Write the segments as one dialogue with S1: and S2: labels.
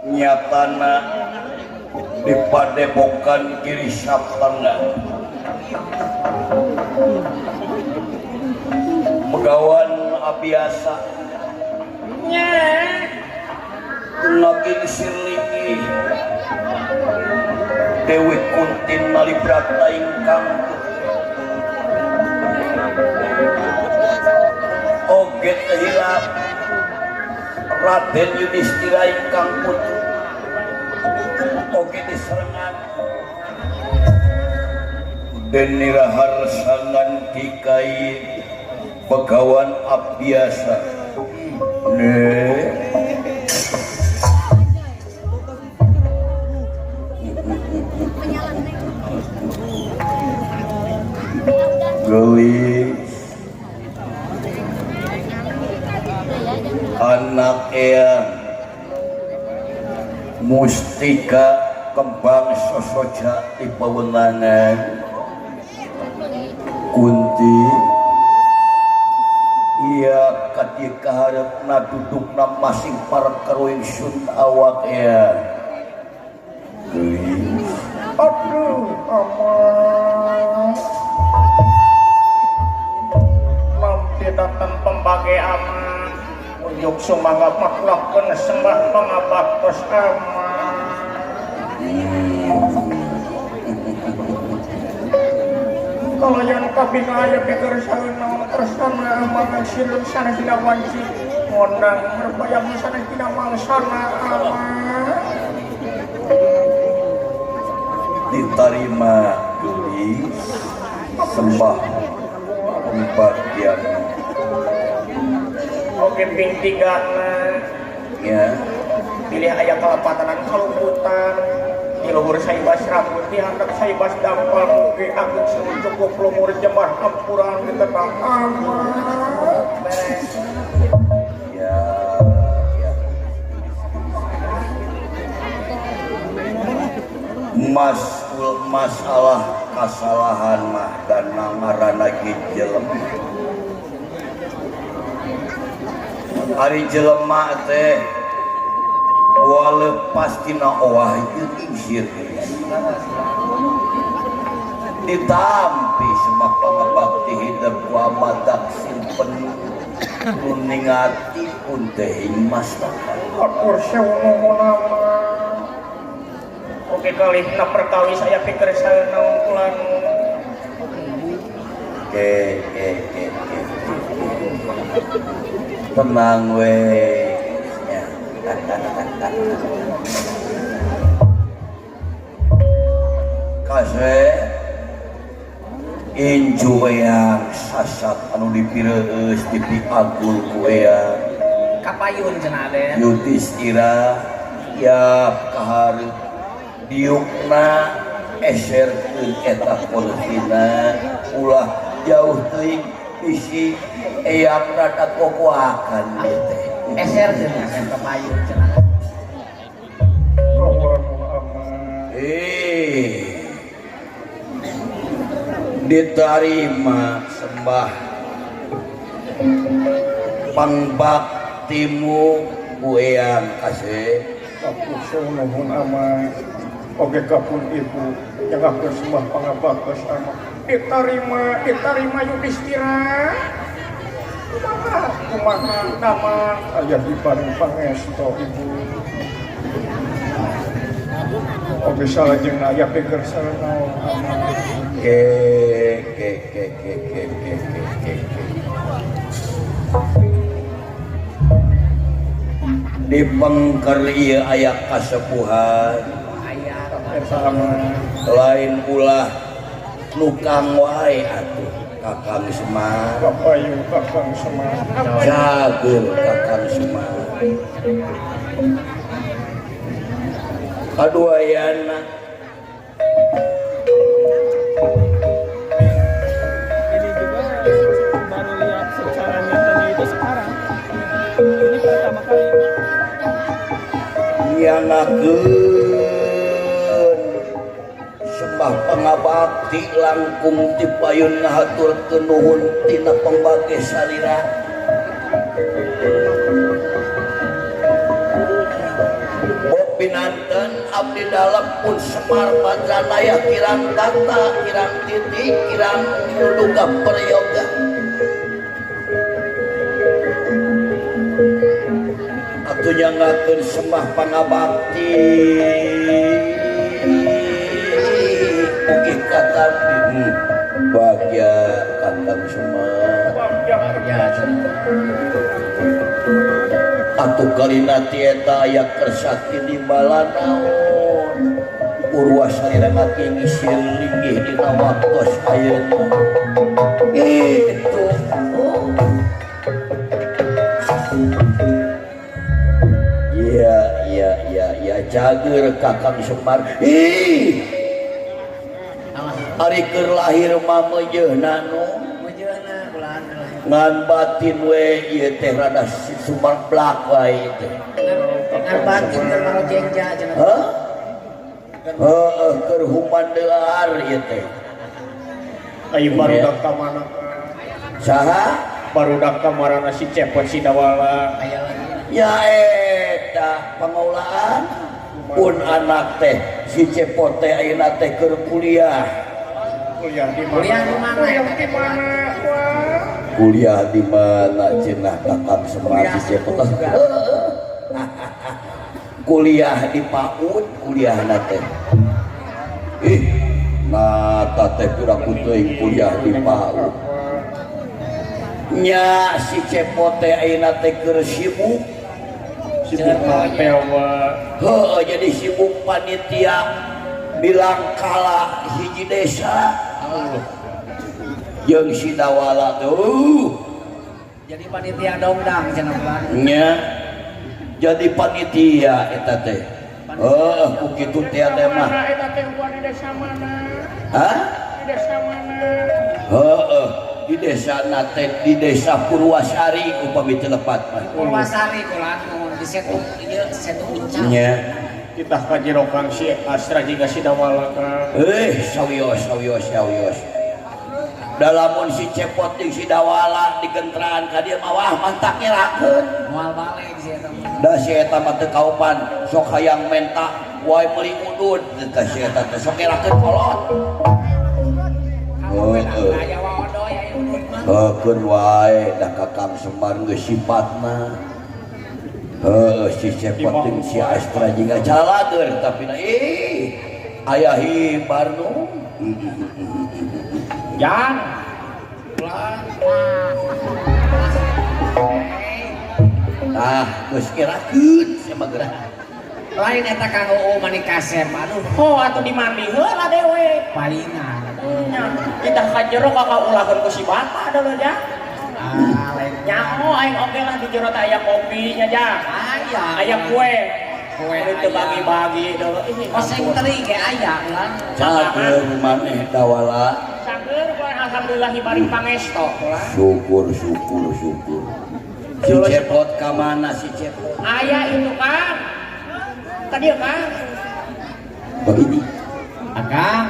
S1: Nyatana di padepokan Giri Saptana Begawan Abiyasa
S2: nya
S1: lagi sirliki Dewi Kuntin Malibrata ingkang oge teu hilap Raden Yudhistira ingkang putu oge diserengan Denira harsangan dikai Begawan Abiyasa ne gelis anak eyang mustika kembang sosoja di pawenangan Kunti iya kadi kaharepna dudukna masing para karo ingsun awak eyang gelis
S2: aduh aman mampi datang pembagai aman unjuk sumangga maklakeun sembah pangabaktos aman kalayan kabina aya pikir saeuna tresna aman silun sanes dina wanci ngondang merbayang sanes dina mangsana aman
S1: ditarima gelis sembah pembagian
S2: oke ping tigana
S1: ya
S2: pilih aya kalepatanan kalumputan di luhur saibas rambut di handap saibas dampal mugi agung cukup lumur jembar ampuran di tetang aman
S1: ya, ya. Masul masalah kasalahan mah dan ngaranna ge jelema ari jelema teh walepas tina owah ieu ingsir ditampi sebab pangabakti hidup ku amadak simpen ningati pun teh maslahat
S2: atur sewu nuhun oke kali na perkawis aya pikir saeuna kula
S1: ke tenang we ya. Kase inju eyang sasat anu dipireueus dipiagul ku eyang
S3: kapayun cenah Den
S1: Yudhistira ya kahareup diukna eserkeun eta korsina ulah jauh teuing bisi eyang rada kokoakan teh
S3: eser cenah kapayun cenah
S1: diterima sembah pangbaktimu ku eyang kasih
S2: atur sewu nuhun aman oge kapun ibu nyanggakeun sembah pangabaktos aman diterima diterima Yudhistira kumaha kumaha nama aya di paring pangesto ibu oge salajengna aya pikir saeuna aman
S1: ke ke ke ke ke ke ke ke di pengker ieu aya kasepuhan lain ulah nukang wae atuh Kakang Semar
S2: kapayu Kakang Semar
S1: jago Kakang Semar kaduayana
S4: ini juga baru lihat secara nyatanya itu sekarang ini pertama kali
S1: nyanakeun sembah pangabakti langkung ti payun ngahaturkeun nuhun tina pambage salira Pinanten abdi dalem pun Semar Badranaya kirang tata kirang titik kirang duduga peryoga. Atuh nyangakeun sembah pangabakti mugi katampi bagya Kakang Semar.
S3: Bagya cenah.
S1: Atuh kalina ti eta aya kersaki di balanaon Purwasari ngaki ngisir linggih dina waktos ayeuna itu. Oh. Iya iya iya iya cager Kakang Semar. Ih. Ari keur lahir mah meujeuhna nu ngan batin we ieu teh rada sumarblak wae teh.
S3: Ngan batin keur marojengja cenah.
S1: Heuh? Heuh keur humandear ieu teh.
S2: Ai barudak ka mana?
S1: Saha?
S2: Barudak ka marana si Cepot si Dawala.
S3: Aya lagi.
S1: Ya eta pangaulaan pun anak teh si Cepot teh ayeuna teh keur kuliah.
S2: Kuliah di mana?
S3: Kuliah di mana?
S2: Kuliah di mana?
S1: Kuliah di mana cenah Kakang Semar si Cepot. Kuliah di PAUD kuliahna teh. Ih, nah teh piraku teuing kuliah di PAUD. Nya si Cepot teh ayeuna teh keur sibuk.
S2: Sibuk teh wa.
S1: Heuh, jadi sibuk panitia bilang kala hiji desa. Jeung si Dawala tuh.
S3: Jadi panitia dongdang cenah bulan.
S1: Nya. Jadi panitia eta teh. Heuh, ku kitu teh teh mah.
S2: Eta teh di desa mana?
S1: Hah?
S2: Di desa mana?
S1: Heuh, di desa na teh di desa Purwasari upami teu lepat mah.
S3: Purwasari kula nuhun di Setu ieu Setu Uncang.
S1: Nya.
S2: Kita kajerokan si Astra jiga si Dawala ka.
S1: Sawios sawios sawios. Dalamun si Cepot jeung si Dawala digentraan ka dieu mah wah mantak ngerakeun.
S3: Moal balik si eta mah.
S1: Da si eta mah teu kaupan sok hayang menta wae meuli udud teh si eta teh sok ngerakeun kolot. Heeh.
S3: Aya waodoy aya udud mah.
S1: Heukeun wae da Kakang Semar geus sifatna. Heuh si Cepot jeung si Astra jiga calager tapi na ih aya hibar nu.
S2: Jang.
S1: Tah geus ngerakeun sia mah geura.
S3: Lain eta Kang Uu mani kasep aduh.
S2: Oh atuh dimandi heula dewe.
S3: Palingan.
S2: Nya kita ka jero ka kaulahkeun ku si bapak deuleu jang.
S3: Ah lain
S2: nyaho aing oge lah di jero teh aya kopi nya jang.
S3: Aya.
S2: Aya kue.
S3: Kue
S2: teu bagi-bagi deuleu.
S3: Oseng teri ge aya ulah.
S1: Cager maneh Dawala.
S2: Cager kulan alhamdulillah bari pangesto kulan.
S1: Syukur syukur syukur. Si Cepot ka mana si Cepot?
S2: Aya itu Kang. Tadi ya Kang.
S1: Begini.
S3: Akang.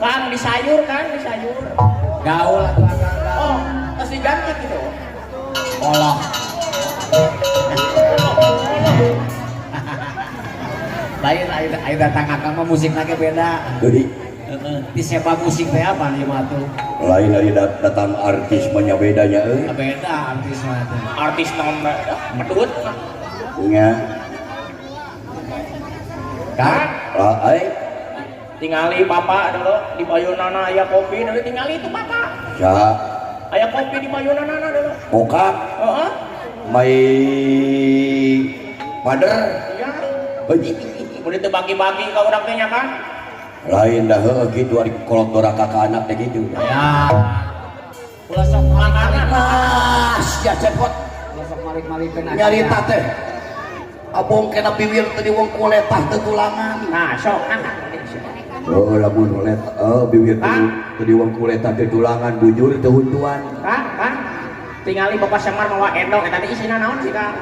S2: Kang di sayur Kang, di sayur.
S3: Gaul atuh Akang.
S2: Oh, terus diganti gitu.
S3: Oloh. Lain ayo datang Akang mah musik lagi beda.
S1: Jadi
S3: Di sepa musik teh apa ieu mah tuh?
S1: Lain dari datang artis mah nya bedanya euy.
S3: Beda artis mah tuh.
S2: Artis naon medut.
S1: Nya.
S2: Kang,
S1: lah ai
S2: tingali bapak dulu di bayonana aya kopi dulu tingali itu bapak.
S1: Saha?
S2: Aya kopi di bayonana dulu.
S1: Bokap.
S2: Heeh.
S1: Mai pader.
S2: Iya.
S1: Heuh.
S2: Mun teu bagi-bagi ka urang teh nya kan.
S1: Lain dah heuh kitu ari kolot doraka ka anak teh kitu.
S3: Ya. Ulah sok malik-malik.
S1: Ah, sia Cepot.
S3: Ulah sok malik-malikeun.
S1: Nyarita teh. Abong kena biwir teu diwong kuletah teu tulangan.
S2: Nah, sok kan.
S1: Oh, lamun kulet biwir teu diwong kuletah teu tulangan bujur teu huntuan.
S2: Kang, Kang. Tingali Bapak Semar mawa endong eta teh isina naon sih, Kang?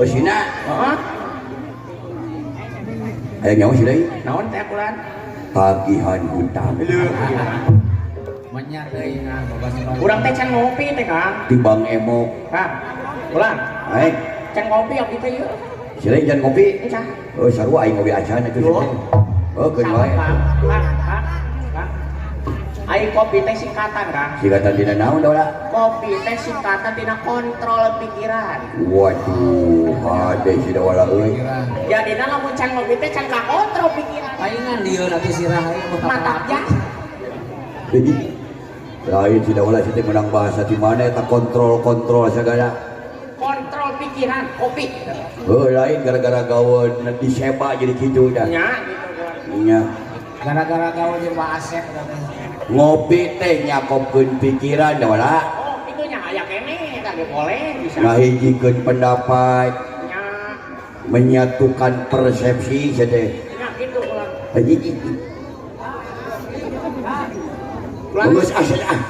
S1: Eusina?
S2: Heeh.
S1: Aya nyawa sih deui.
S2: Naon teh kulan?
S1: Tagihan hutang.
S2: Leuh.
S3: Menyak deui nah Bapak Semar.
S2: Urang teh can ngopi teh, Kang.
S1: Timbang emok.
S2: Kang. Ulang.
S1: Hai.
S2: Can ngopi abdi teh ieu.
S1: Sireng jangan ngopi.
S2: Encan.
S1: Oh, sarua aing ngopi acan atuh. Oh, keun wae.
S2: Kang. Ai kopi teh singkatan, Kang.
S1: Singkatan dina naon Dawala?
S2: Kopi teh singkatan dina kontrol pikiran.
S1: Waduh, hade si Dawala euy.
S2: Jadina lamun can ngopi teh can kakontrol pikiran.
S3: Palingan lieur atuh sirah ieu
S2: mantap ya.
S1: Lain si Dawala si teh menang bahasa di mana eta kontrol-kontrol segala.
S2: Kontrol pikiran kopi.
S1: Heuh, lain gara-gara gawe diseba jadi kitu dah.
S2: Nya gitu.
S1: Nya.
S3: Gara-gara gawe jeung Pak Asep
S1: ngopi teh nyakopkeun pikiran Dawala.
S2: Oh, kitu nya aya keneh tah ge boleh bisa.
S1: Ngahijikeun pendapat.
S2: Nya.
S1: Menyatukan persepsi sia teh.
S2: Nya kitu ulang.
S1: Geus asal ah.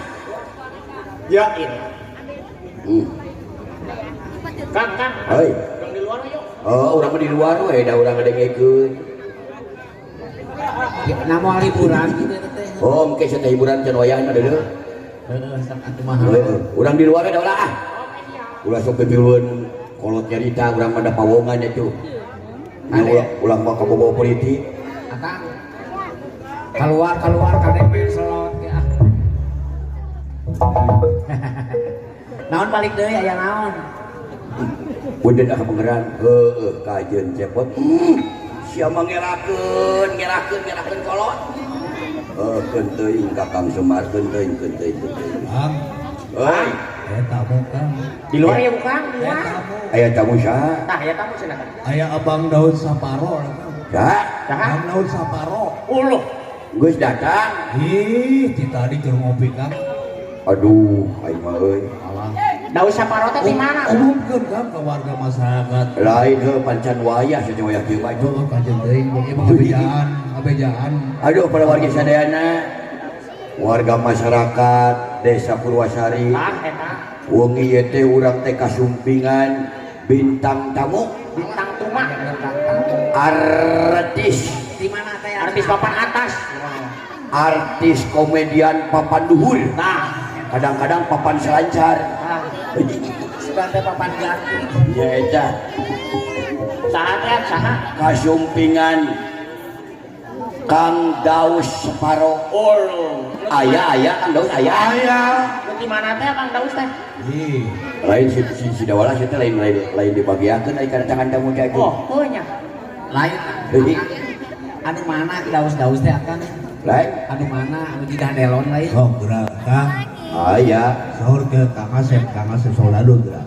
S2: Ya ini. Kang, Kang.
S1: Hei.
S2: Urang di luar yuk.
S1: Oh, urang mah di luar we da urang ngadengekeun.
S3: Ya, moal hiburan gitu teh.
S1: Oh, engke sia teh hiburan can wayahna deuleu.
S3: Heeh, sok atuh mah.
S1: Urang di luar da ulah ah. Ulah sok pipilueun kolot nyarita urang mah da pawongan atuh. Ulah mah kabogoh politik.
S3: Akang. Keluar kadek main slot ya. Naon balik deui aya naon?
S1: Punten ah pangeran. Heueuh kajeun cepot. Sia mah ngerakeun kolot. Heuh keun teuing Kakang Semar keun teuing.
S5: Kang.
S1: Heuy.
S5: Aya tamu Kang.
S2: Di luar ya bukan? Di luar.
S1: Aya tamu saha?
S2: Tah aya tamu cenah.
S5: Aya Abang Daud Saparo.
S1: Saha?
S2: Saha?
S5: Abang Daud Saparo.
S2: Uluh.
S1: Geus datang.
S5: Ih, ti tadi keur ngopi Kang.
S1: Aduh, aing mah euy.
S2: Daud Saparo teh di mana?
S5: Umumkeun Kang ke warga masyarakat.
S1: Lain heuh pancan wayah sia wayah kieu mah.
S5: Heuh, kajeun teuing ieu mah ngabejaan.
S1: Aduh para warga sadayana. Warga masyarakat Desa Purwasari.
S2: Tah eta.
S1: Wengi ieu teh urang teh kasumpingan bintang tamu,
S2: bintang tuma,
S1: artis.
S3: Di mana teh?
S2: Artis papan atas.
S1: Artis komedian papan duhur.
S2: Nah,
S1: kadang-kadang papan selancar.
S2: Nah.
S3: Sebenarnya papan ganti.
S1: Ya eta.
S2: Saha teh saha?
S1: Kasumpingan Kang Daus Separo.
S2: Oh,
S1: aya Kang Daus aya.
S5: Aya.
S2: Di mana teh Kang Daus teh?
S5: Ih.
S1: Lain si Dawala si teh lain dibagiakeun ai kana tangan tamu teh.
S2: Oh, heuh nya.
S3: Lain. Anu mana Ki Daus teh akang?
S1: Lain.
S3: Anu mana anu jidah delon lain?
S5: Oh, gerak Kang.
S1: Aya.
S5: Sahur ke Kang Asep Soldado gerak.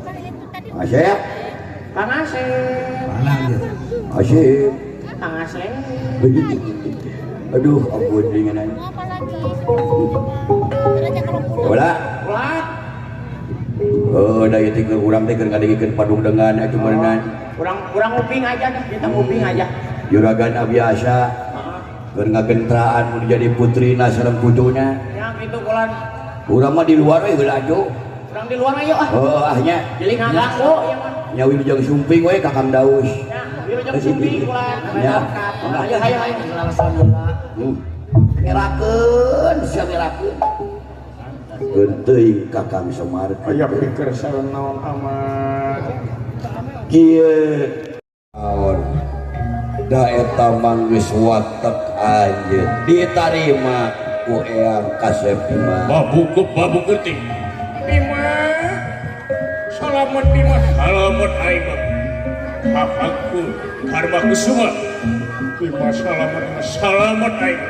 S1: Asep.
S2: Kang Asep.
S5: Mana gitu?
S1: Asep.
S2: Kang Asep.
S1: Aduh, ampun ringanan. Wala.
S2: Wala.
S1: Oh, da ieu teh keur urang teh keur ngadengikeun padungdengan atuh meureunnan.
S2: Urang nguping aja dah, kita nguping aja.
S1: Juragan biasa. Keur ngagentraan mun jadi putrina sareng putuna.
S2: Ya kitu kulan.
S1: Urang mah di luar we heula atuh.
S2: Urang di luar ayo ah.
S1: Heuh ah nya.
S2: Jadi ngaganggu ieu mah.
S1: Nya wilujeng sumping we ka Kang Daus.
S2: Ya, wilujeng sumping kulan.
S1: Ya.
S2: Ayo ayo ayo.
S1: Ngerakeun sia ngerakeun. Keun teuing Kakang Semar.
S2: Aya pikir sareng naon amat.
S1: Kieu naon da eta manggeus watek anjeun ditarima ku Eyang Kasep Bima.
S6: Babu geuting. Bima. Salamet Bima, salamet aing mah. Kakangku Karma Kusuma. Bima salamet, salamet aing.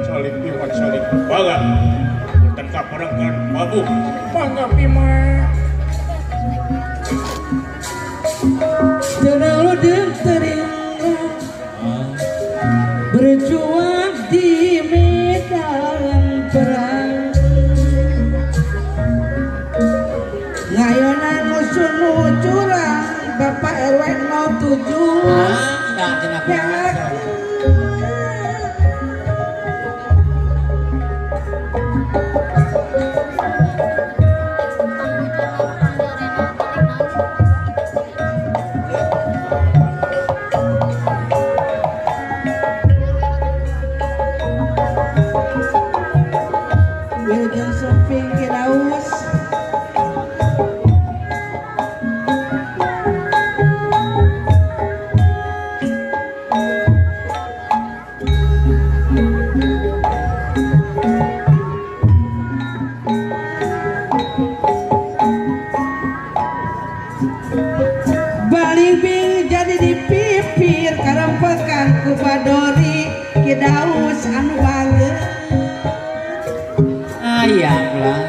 S6: Calik Bima calik bangga. Punten kaparengkeun babu.
S2: Bangga Bima.
S7: Berjuang di medan perang, ngayonan musuh nu curang, Bapak RW 07. Wilujeng Sumping Ki Daus. jadi di pipir karempekan ku badori Ki Daus anu bager.
S3: Aya ulah.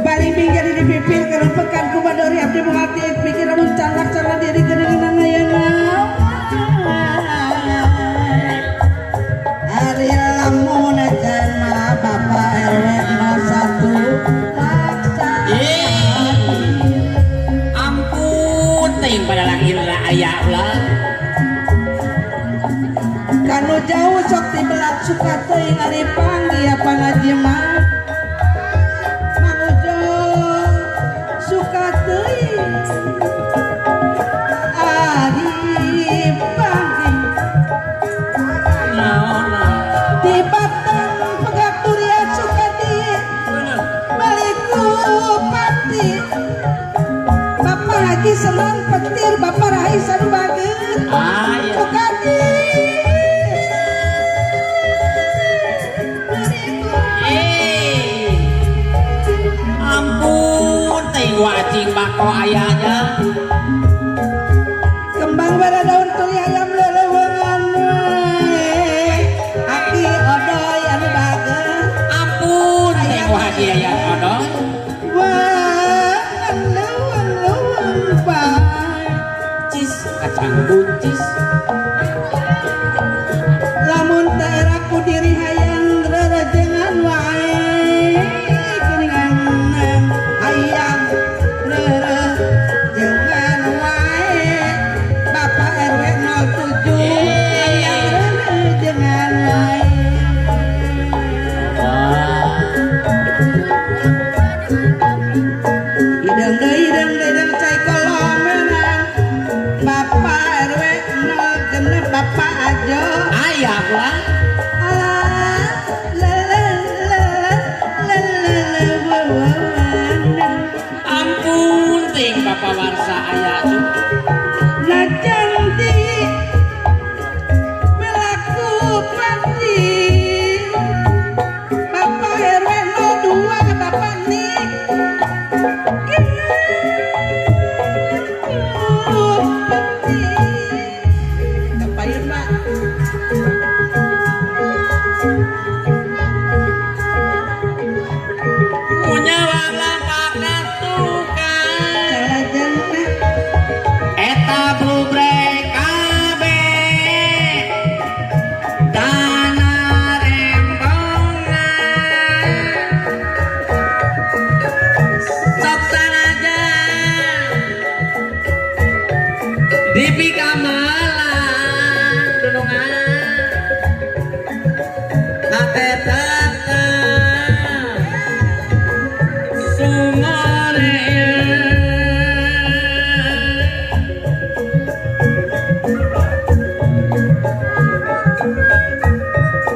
S7: Balimbing jadi di pipir karempekan ku badori abdi menghati pikir lamun calaksana diri geuningan ayeuna. Ari lamun cenah Bapak RW 01 laksa.
S3: Ampun teuing pada Indra aya ulah.
S7: Kanu jauh sok tibelat suka teuing ari panggih apa najima. Mang Ujo suka teuing ari panggih.
S3: Naon
S7: Di Batang Pegakuria suka di Baliku Pati. Bapak Haji Senang Petir, Bapak Rai Sanu Bager.
S3: Aya.
S7: Suka di
S3: Eh. Ampun teuing wacing bako ayanya.
S7: Kembang bara daun tuli ayam lelewengan we. Aki odoy anu bager.
S3: Ampun teuing haji aya odoy.
S7: Wangan leuweung leuweung bae.
S3: Cis kacang buncis.
S7: Lamun teu era ku diri hayang rerejengan wae. Geuningan hayang rerejengan wae. Bapak RW 07 hayang rerejengan wae.
S3: Wah.
S7: Hidung deui hidung deui hidung cai kolomenan. Bapak RW 06 Bapak Ajo.
S3: Aya ulah.
S7: Alah, lele lele lele lele.
S3: Ampun teuing Bapak Warsa aya cuk.
S7: Najan di melaku pati. Bapak RW 02 Bapak Nik. Kepain Pak.
S3: Munyawang lampak tukang.
S7: Salajengna
S3: Eta blubrek kabeh. Dana rembongan. Sok sanajan dipikamalan dunungan. Hate tetep sumore.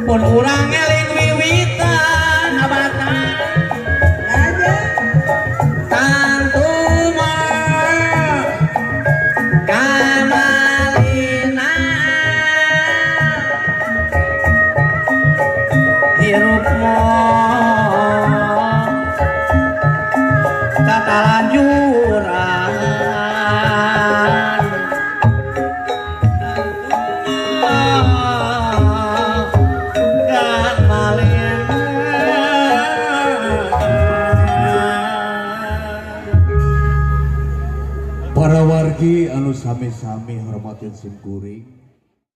S3: Pun urang eling wiwitan abatan
S7: aja
S3: tantuma kamalina hirup mah katalanjuran
S5: Para wargi anu sami-sami hormatin sim kuring.